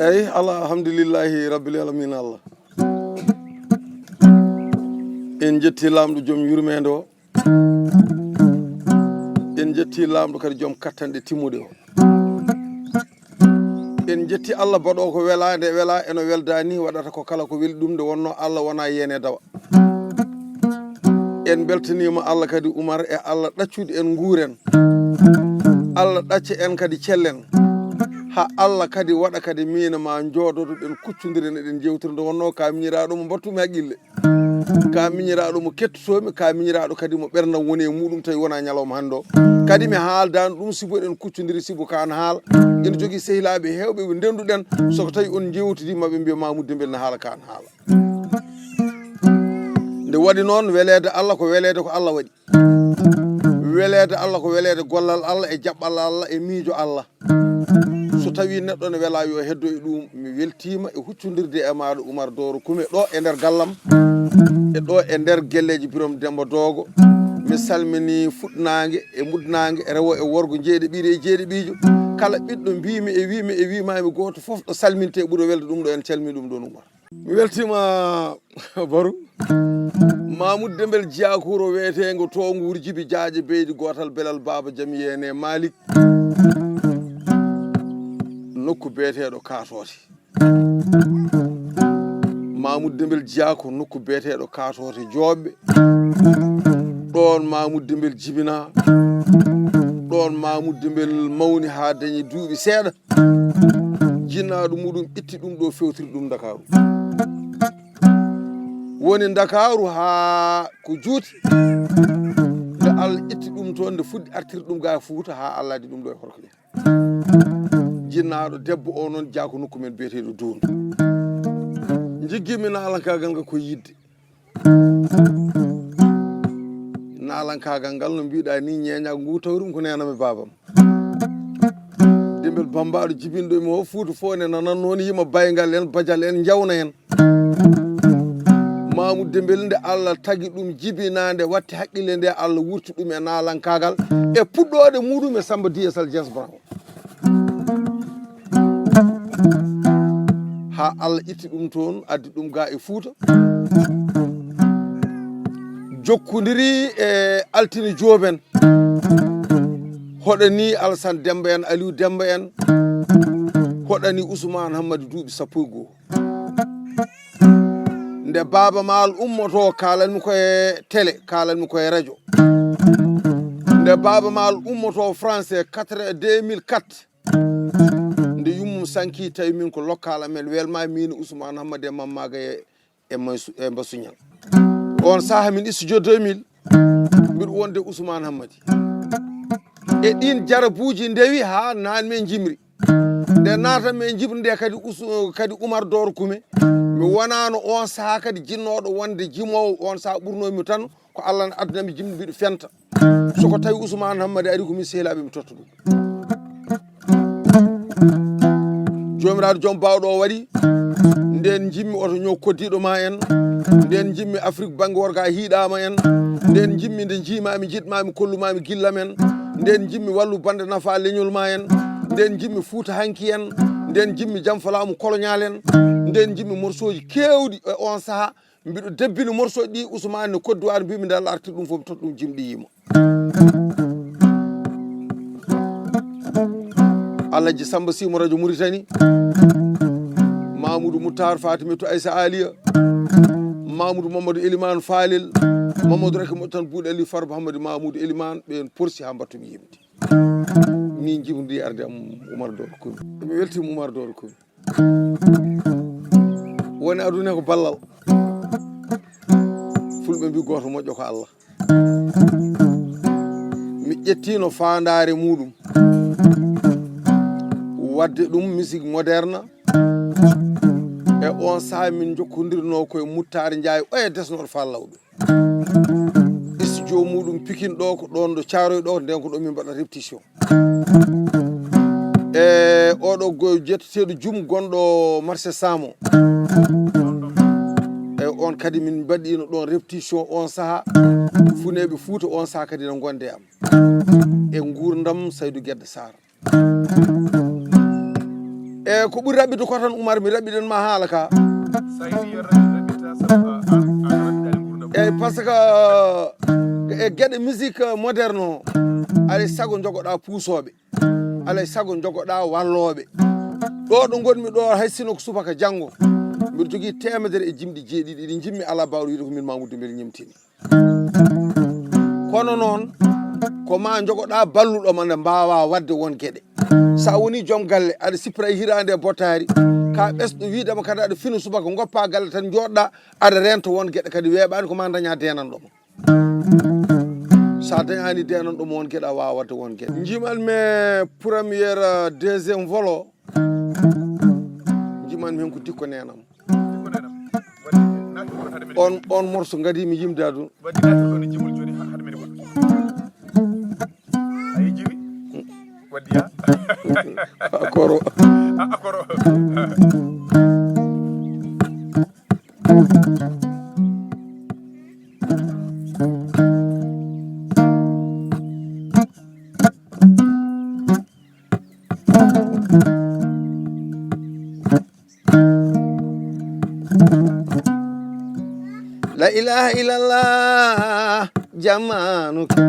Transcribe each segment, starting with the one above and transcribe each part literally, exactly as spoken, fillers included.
Eyi, Allah, alhamdulillahi rabbil alamin, Allah. En jetti Laamɗo joom yurmeende o. En jetti Laamɗo kadi joom kattanɗe timmuɗe o. En jetti Allah baɗo ko wela, nde wela eno welda ni waɗata ko kala ko weli ɗum, nde wonno Allah wona yene dawa. En beltanima Allah kadi Umar e Allah ɗaccude en nguuren. Allah ɗacca en kadi cellen. Ha Allah kadi waɗa kadi mina ma jooɗoto ɗen kuccodiren eɗen jewtira, nde wonno ka miñiraɗo mo mbattumi haqqille. Ka miñiraɗo mo kettotomi, ka miñiraɗo kadi mo ɓerdam woni e muɗum tawi wona ñalawma hande o. Kadi mi haaldani ɗum sibu eɗen kuccodiri, sibu kan haala. Ina jogii sehilaɓe hewɓe ɓe ndenduɗen, so ko tawi on jewtidi maɓe mbiya Mamoudou Dembel ne haala kan haala. Nde waɗi noon, weleede Allah ko weleede ko Allah waɗi. Weleede Allah ko weleede gollal Allah e jaɓɓal Allah e miijo Allah. So tawi neɗɗo ne wela yo heddo e ɗum, mi weltima e huccodirde e maɗo Umar Doro Kume ɗo e nder gallam, e ɗo e nder gelleji Birom Demba Dogo. Mi salmini fuɗnaange e mudnaange, rewo e worgo, jeyɗo ɓiɗo e jeyɗo ɓijo. Kala ɓiɗɗo mbimi e wimi e wimami goto fof ɗo salminte e ɓuuro welde ɗum ɗo, en calmini ɗum ɗon Umar. Mi weltima Baru. Mamoudou Dembel Jiyakuro weetengo to nguur jibi jaaƴe beydi gotal belal Baba Jamiyene Malik. Nokku beeteɗo Katote. Mamoudou Dembel Jiyako nokku beeteɗo Katote Joɓɓe. Ɗon Mamoudou Dembel jibina. Ɗon Mamoudou Dembel mawni ha dañi duuɓi seeɗa. Jinnaɗo muɗum itti ɗum ɗo, fewtiri ɗum Ndakaaru. Woni Ndakaaru ha ko juuti. Nde Allah itti ɗum toon, nde fuɗɗi artirde ɗum ga e Fuuta ha Allah addi ɗum ɗo e Horko Ƴetti. Jinnaɗo debbo o noon jaaku nokku men biyeteɗo Duundu. Jiggimi naalankaagal ngal ko yidde. Naalankaagal ngal, no mbiɗa ni, ñeeñagu ngu tawri ɗum ko neenam e baabam. Dembel Bambaɗo jibinɗo mi o Fuuta fof ne nanan noon, yima Baygal en, Badial en, Jawna en. Mamoudou Dembel, nde Allah tagi ɗum jibina, nde watti haqqille nde, Allah wurti ɗum e naalankaagal e puɗɗoɗe muɗum e Samba D S L James Brown. Ha Allah itti ɗum toon, addi ɗum ga e Fuuta. Jokkodiri e Altine Joob en. Hoɗani Alassane Demba en, Aliou Demba en. Hoɗani Ousmane Hammadi duuɓi sappo e go'o. Nde Baaba Maal ummoto, kaalanmi ko e télé, kaalanmi ko e radio. Nde Baaba Maal ummoto France quatre, deux mille quatre, nde yummum sanki, tawi min ko lokkal amen, welma min Ousmane Hammadi e Mammaga e, e Mansu-, e Mbasuñal. On saha min studio deux mille, mbiɗo wonde Ousmane Hammadi. E ɗin jarabuuji ndewi ha nan men jimri. Nde natan men jimri nde kadi Us-, kadi Umar Doro Kume. Mi wonano on saha kadi jinnoɗo wonde jimowo, on saha ɓurnomi tan ko Allah ne addana mi jimri mbiɗo fenta. So ko tawi Ousmane Hammadi ari ko min sehilaɓe mi totta ɗum. Joomiraaɗo joom bawɗo o waɗi. Nden jimmi oto ñoo koddiiɗo ma en. Nden jimmi Afrik bannge worgo a hiiɗaama en. Nden jimmi nde njiimaami, njiɗmaami, kollumaami gillam en. Nden jimmi wallu bannde nafa leñol ma en. Nden jimmi Fuuta hanki en. Nden jimmi jam falaamu koloñaal en. Nden jimmi morsooji keewɗi e on saha. Mbiɗo debbini morsoji ɗi Ousmane no Côte d'Ivoire, mbimi nde Allah artir ɗum fof, mi totta ɗum jimɗi yimo. Alhaji Samba Sy mo radio Mauritanie, Mamoudou Moutar, Fatimatou Aissa Aliya, Mamoudou Mamadou Elimane Falel, Mamadou Raky Moƴƴo tan Buuɗi Ali Farba Hamadi Mamoudou Elimane, ɓen porsi ha mbattumi yimde. Ni jimɗi arde am Oumar Doro Koubi. Mi weltima Oumar Doro Koubi. Woni aduna ko ballal. Fulɓe mbi gooto moƴƴo ko Allah. Mi ƴettino faandaare muɗum. Wadde ɗum musique moderne. E on saha min jokkodirno koye Muttaari Njaay, oya desnoɗo Faal Lawɓe. Studio muɗum Pikin ɗo, ko ɗon ɗo Caaroy ɗo, nden ko ɗo min mbaɗa répétition. E oɗo go-, jetteteɗo Jum gonɗo marché Samo. E on kadi min mbaɗino ɗon répétition on saha. Funeeɓe Fuuta on saha kadi na gonde am. E nguurndam Saydu Gedde Sarr. E ko ɓuri raɓɓiɗde ko tan, Umar, mi raɓɓiɗan ma haala ka. Sa yiɗi yo raɓɓiɗ raɓɓita, sabu a, a, a raɓɓiɗaali nguurndam. Eyyi, par ce que e geɗe musique moderne o, alay sago jogoɗa puusooɓe, alay sago jogoɗa wallooɓe. Ɗo ɗo ngonmi ɗo, hay sino ko subaka janngo, mbiɗo jogii teemedere e jimɗi jeeɗiɗi ɗi njimmi, alaa baawɗo wiide ko min Mamoudou Dembel ñemtini. Kono noon, ko ma jogoɗa balluɗo ma nde mbaawa waɗde won geɗe. So a woni joom galle, aɗa sippira e hiraande e bottaari, ka ɓesɗo wiidema kadi aɗa fina subaka, ngoppa galle tan jooɗɗa, aɗa reenta won geɗe kadi weeɓaani ko ma daña deenanɗo ma. So a dañaani deenanɗo ma won geɗe, a waawa waɗde won geɗe. Njiman me première, euh, deuxième vol o, njiman me hen ko dikko neenam. On, on morceau ngadi mi yimda ɗum. Waddi naati ɗo no jimol joni ha, haɗa men waɗa. A yejjiri? Waddi ya? Akoro. A, akoro. La ilaha illallah, jamaanu ke.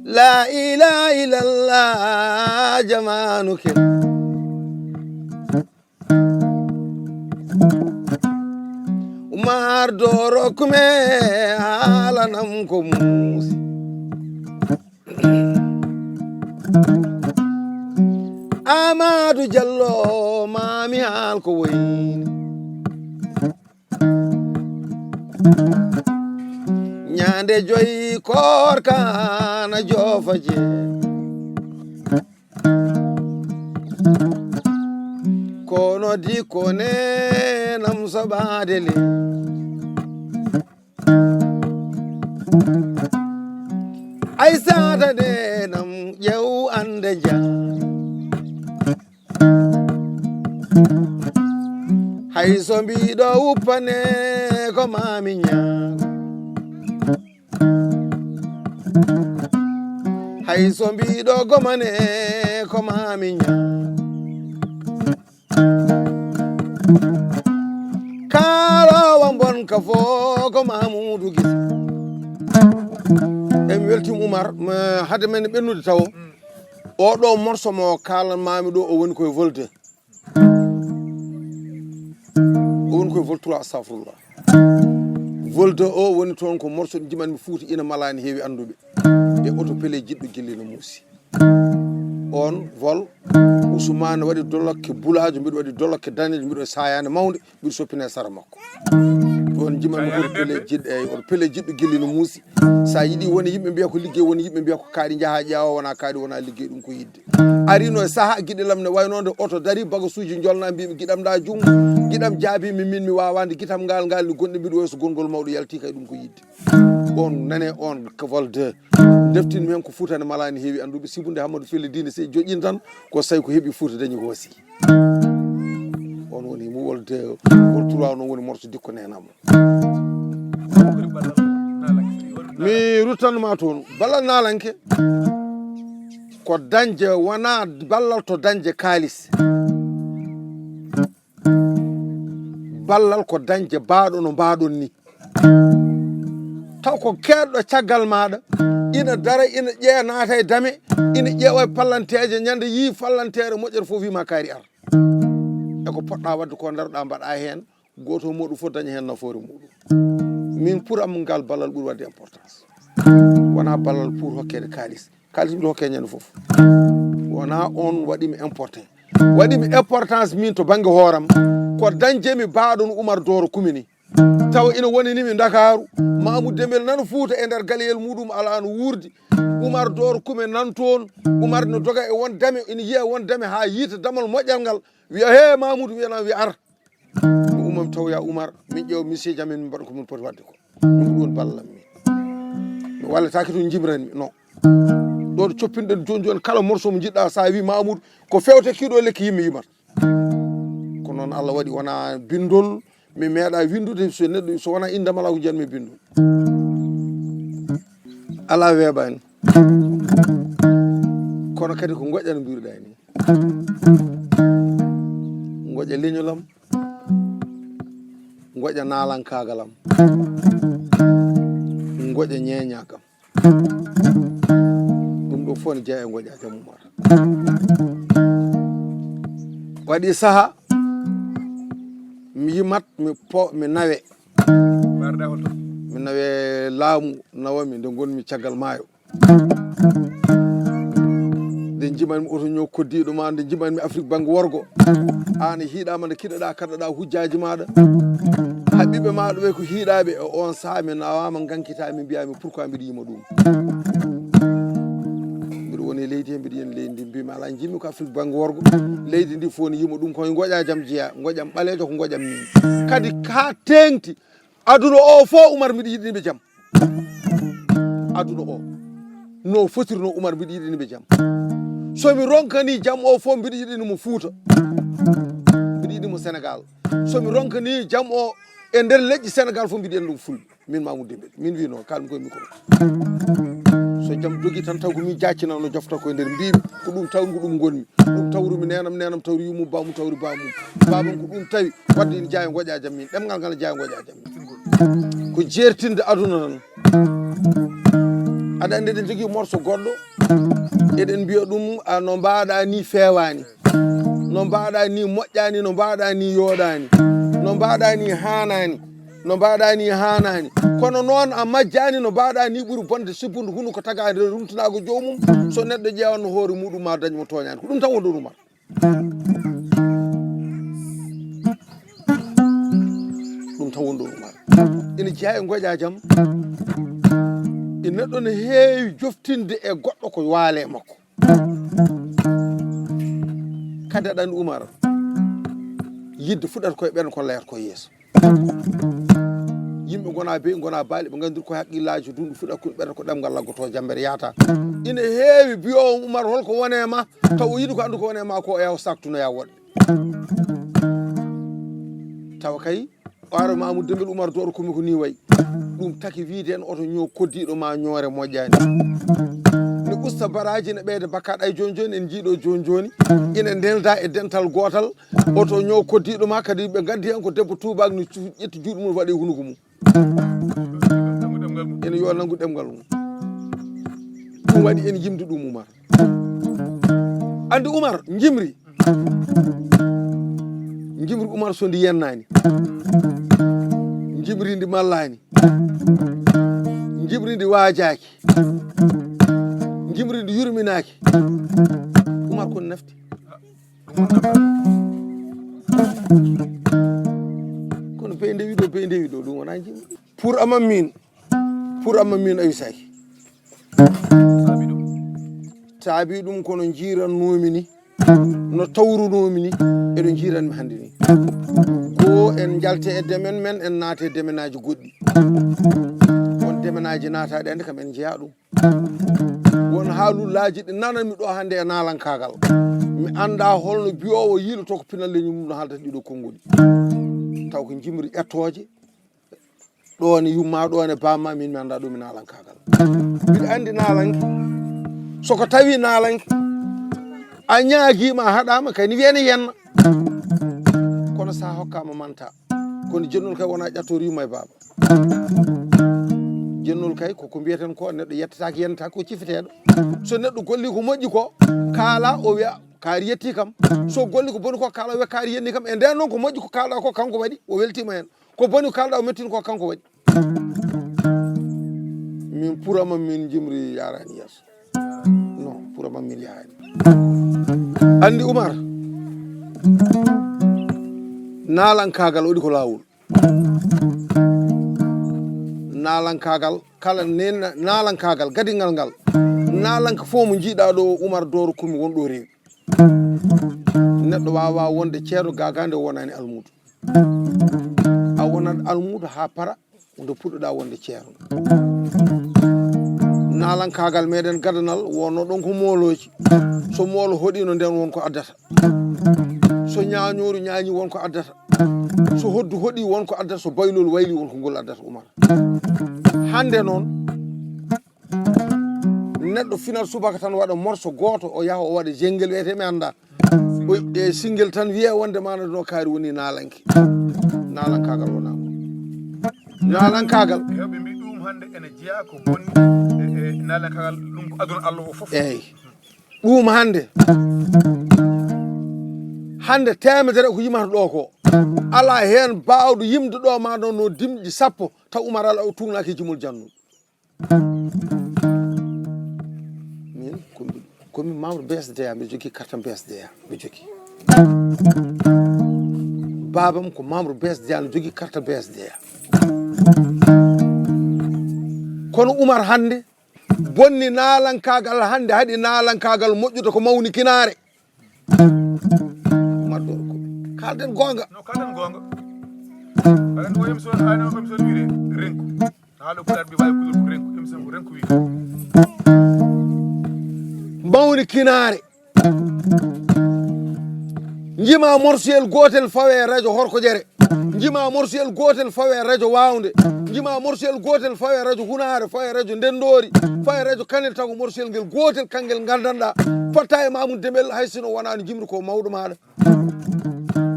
La ilaha illallah, jamaanu ke. Umar Doro kume, haalanam ko muusi. Amadou Diallo, mami haal ko woyni. Ñande joyi koorka na joofa je. Kono dikko nenam soɓaade le. Aysata nenam ƴeew ande ja. Hay so mbiɗo wuppane ko mami ñaago. Hay so mbiɗo gomane ko mami ña. Kaalowa mbonka fo ko Mamoudou Guissé. Emi weltima Oumar, hade men ɓennude tawo. Oɗo morceau mo kalan mami ɗo, o woni koye volde. O woni koye vol trois, astafirullah. Vol deux o woni toon ko morceau ɗi njimanmi Fuuta ina malani heewi annduɓe. E oto pele jiɗɗo gilli no muusi. On vol, Ousmane waɗi dolokke bulajo, mbiɗo waɗi dolokke danejo, mbiɗo waɗi sayande mawde, mbiɗo soppine sara makko. Ɗon njimanmi oto pele jiɗɗo, eyyi, oto pele jiɗɗo gilli no muusi. Sa yiɗi wona yimɓe mbiya ko liggey, wona yimɓe mbiya ko kaaɗi, njaha ƴeewa, wona kaaɗi, wona liggey, ɗum ko yidde. Arino e saaha giɗe lam ne waynode oto dari, bagasuji jolna, mbimi giɗam ɗa jungo, giɗam jaabimi min mi wawande, gitam ngal ngal ni gonɗe mbiɗo wayi so gongol mawɗo yalti kay, ɗum ko yidde. On nane on ko vol deux. Deftinmi hen ko Fuuta ne malani heewi annduɓe, sibude Hammadou Felle Diine sey joƴƴin tan, ko sawi ko heeɓi Fuuta dañi ko wasi. On woni mo vol deux, vol trois noon woni morceau dikko nenam. Mi ruttanma toon, ballal naalanke ko dañde, wona ballal to dañde kaalis. Ballal ko dañde baaɗo no mbaɗon ni. Taw ko keedɗo caggal maɗa, ina dara, ina ƴeeya, naata e dame, ina ƴeewa e pallanteeje, ñande yii fallanteere moƴƴere fof wima kaari ar. E ko poɗɗa wadde ko daroɗa mbaɗa heen, goto muɗum fof daña heen nafoore muɗum. Min pour am ngal ballal ɓuri wadde importance. Wona ballal pour hokkede kaalis. Kaalis mbiɗo hokke ñande fof. Wona on waɗimi important. Waɗimi importance min to banggue hooram. Ko dañjemi baaɗo no Oumar Doro Kumini. Tawa ina wonanimi Ndakaaru. Mamoudou Dembel nana Fuuta e nder galeyel muɗum ala no wuurdi. Oumar Doro Kume nan toon. Oumar no doga e won dame, ina yiya won dame ha yiita damal moƴƴal ngal. Wiya, "He Mamoudou," wiyana wiya, "Ar." Mi umma mi tawoya Oumar, min ƴeewa miseji amen, min mbaɗa ko min poti wadde ko. Ɗum ko ɗum ballam min. Mi walletaake to jibranmi, non. Ɗo ɗo coppinɗen joni joni, kala morceau mo jiɗɗa, sa wi Mamoudou, ko fewte kiɗo lekki yimmi yimat. Ko noon Allah waɗi, wona bindol, mi meeɗa windude, so neɗɗo, so wona indam ala ko jiɗmi bindol. Ala weeɓani. Kono kadi ko ngoƴa no mbiruɗaa ni. Ngoƴa leñolam, ngoƴa naalankaagal am, ngoƴa ñeeñaakam. Ɗum ɗo fof ne jeyaa e ngoƴa jam Umar. Waɗi saha mi yimat mi po mi nawe. Mi nawe laamu nawami nde ngonmi caggal maayo. Nde jimanmi oto ñoo koddiiɗo ma, nde jimanmi Afrik bannge worgo. Aan a hiiɗaama nde kiɗoɗaa kaɗoɗaa hujjaaji maaɗa. Haɓiɓe maaɗa ɓe ko hiiɗaaɓe e on saha mi nawaama ngankita mi mbiyaami pourquoi mbiɗa yima ɗum. Mbiɗa woni e leydi he mbiɗa yiyani leydi ndi mbimi ala jimmi ko Afrik bannge worgo. Leydi ndi fof ne yima ɗum koye ngoƴa jam jeeya, ngoƴam ɓaleejo ko ngoƴam min. Kadi ka teeŋti aduna o fof Umar mbiɗa yiɗaniɓe jam. Aduna o no fotirno Umar mbiɗa yiɗaniɓe jam. So mi ronkani jam o fof mbiɗa yiɗani mo Fuuta. Mbiɗa yiɗi mo Sénégal. So mi ronkani jam o e nder leƴƴi Sénégal fof mbiɗa yiɗani ɗum fulɓe. Min Mamoudou Dembel min wino kalmi koye micro. So jam dogi tan taw ko min jaccina no jofta koye nder mbimi ko ɗum tawmi ko ɗum gonmi. Ɗum tawrumi nenam nenam tawri yumum bamum tawri bamum. Babam ko ɗum tawi wadde ina jeeya ngoƴa jam min ɗemngal ngal jeeya ngoƴa jam min. Ko jertinde aduna tan. Aɗa andi eɗen jogii morso goɗɗo eɗen mbiya ɗum a no mbaɗa ni fewani. No mbaɗa ni moƴƴani no mbaɗa ni yoɗani. No mbaɗa ni hanani. No mbaɗa ni hanani. Kono noon a majjani no mbaɗa ni ɓuri bonde sibbude hunu ko tagade rumtinago jomum. So neɗɗo ƴewanno hoore muɗum ma dañmo toñani ko ɗum tan wonɗo ɗum. Ɗum tan woni ɗo ɗum ara ina jeeya e goƴa jam. E neɗɗo ne heewi joftinde e goɗɗo ko waale e makko. Kadi aɗa anndi Umar yidde fuɗata koye ɓen kon layata koye yeeso. Yimɓe gona beyi gona baali ɓe ganndiri koye haqqillaaji dundu fuɗata kun ɓerata ko ɗemngal laggoto jambere yaata. Ina heewi biyowo Umar holko wone ma taw o yiɗi ko anndu ko wone ma ko o yawa saktunoya woɗɓe. Tawa kay ɓaaro Mamoudou Dembel Umar Dooro Kumi ko ni wayi. Ɗum taki wiide en oto ñoo koddiiɗo ma ñoore moƴƴaani. Ne usta baraaji ne ɓeyda bakkaat ay jooni jooni en njiiɗo jooni jooni ina nelda e dental gootal. Oto ñoo koddiiɗo ma kadi ɓe ngaddi hen ko debbo tuubaak no ƴetti juuɗe mum waɗi hunuko mum. Ene yo nanngu ɗemngal mum. Ɗum waɗi en yimde ɗum Umar. Anndi Umar njimri. Njimri Umar so ndi yennaani. Njimri ndi mallaani. Njimri ndi waajaaki. Njimri ndi yurminaaki. Umar kon nafti. Kono bey ndewi ɗo bey ndewi ɗo ɗum wona njimri. Pour ama min pour ama min awisaki. Saabi ɗum kono jiirannomi ni no tawrunomi ni eɗo jiiranmi hannde ni. Ko en jalte e demen men en naate e demenaji goɗɗi. Won demenaji naataɗe hannde kam en jeeya ɗum. Won haalullaji ɗi nananmi ɗo hannde e nalankagal mi annda holno biyowo yiiloto ko pinal leñum mum no haaldata ɗiɗo konngoli. Taw ko jimri ƴettooje. Ɗo ne yumma ɗo ne bamma min mi annda ɗum e nalankagal. Mbiɗa anndi nalanke soko tawi nalanke a ñaagiima a haɗaama kay ni wiyene yenna. Kono sa hokkama manta kono jennol kay wona ƴattoor yumma e baaba. Jennol kay koko mbiyeten ko neɗɗo yettataake yennata ko cifeteeɗo. So neɗɗo golli ko moƴƴi ko kaala o wiya kaari yetti kam. So golli ko boni ko kaala o wiya kaari yenni kam e nden noon ko moƴƴi ko kaalɗa ko kanko waɗi o weltima hen. Ko boni kalɗa o mettin ko kanko waɗi. Min purama min jimri yarani yeeso. Non purama min yarani. Anndi Umar nalankagal waɗi ko lawol. Nalankagal kala nena nalankagal gadingal ngal nalanka fof mo jiiɗa ɗo Umar Doro Kumi won ɗo rewi. Neɗɗo wawa wonde ceeɗo gaga nde wonani almuudo. A wonat almuudo ha para nde puɗɗoɗa wonde ceerno. Nalankagal meɗen gadanal wonno ɗon ko mooloji. So moolo hoɗino nden won ko addata. So ñañoru ñañi won ko addata. So hoddu hoɗi won ko addata so baylol wayli won ko ngol addata Umar. Hande noon Neɗɗo final subaka tan waɗa morso gooto, o yaha o waɗa jengel wiyetee mi anndaa. O, e singel tan wiyee wonde maana ɗo kaari woni naalanke. Naalankaagal wonaa ɗum. Naalankaagal. Heewɓe mbii ɗum hannde ene jeyaa ko bonni e, e naalankaagal, ɗum ko aduna Allah o fof. Eey. Ɗum hannde. Hannde teemedere ko yimata ɗo ko. Alaa heen baawɗo yimde ɗo ma ɗo no dimɗi sappo taw Umar Al o tuugnaaki e jimol jannun. Min ko mi, ko mi membre B S D A, mbiɗa jogii carte B S D A, mbiɗa jogii. Baabam ko membre B S D A, no jogii carte B S D A. Kono Umar hannde bonni naalankaagal, hannde haɗi naalankaagal moƴƴude ko mawnikinaare. Umar Doro ko kaalden goonga. No kaalden goonga. Aɗa anndi o émission, aɗa anndi o émission wiyde renko. Haala pulaar mbi waawi kulol ko renko, émission ko renko wiyde. Mawnikinaare. Njima morsiyel gootel fawe radio Horko Jere. Njima morsiyel gootel fawe radio Waawnde. Njima morsiyel gootel fawe radio Hunaare, fawe radio Ndenndoori, fawe radio Kanel, taw ko morsiyel ngel gootel, kangel nganndanɗaa. Fatta e Mamoudou Demel, hay sino wonaani jimri ko mawɗo maaɗa.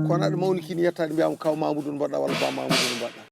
Kono aɗa mawnikini yettaade, mbiyaama kaw Mamoudou no mbaɗɗaa walla ba Mamoudou no mbaɗɗaa.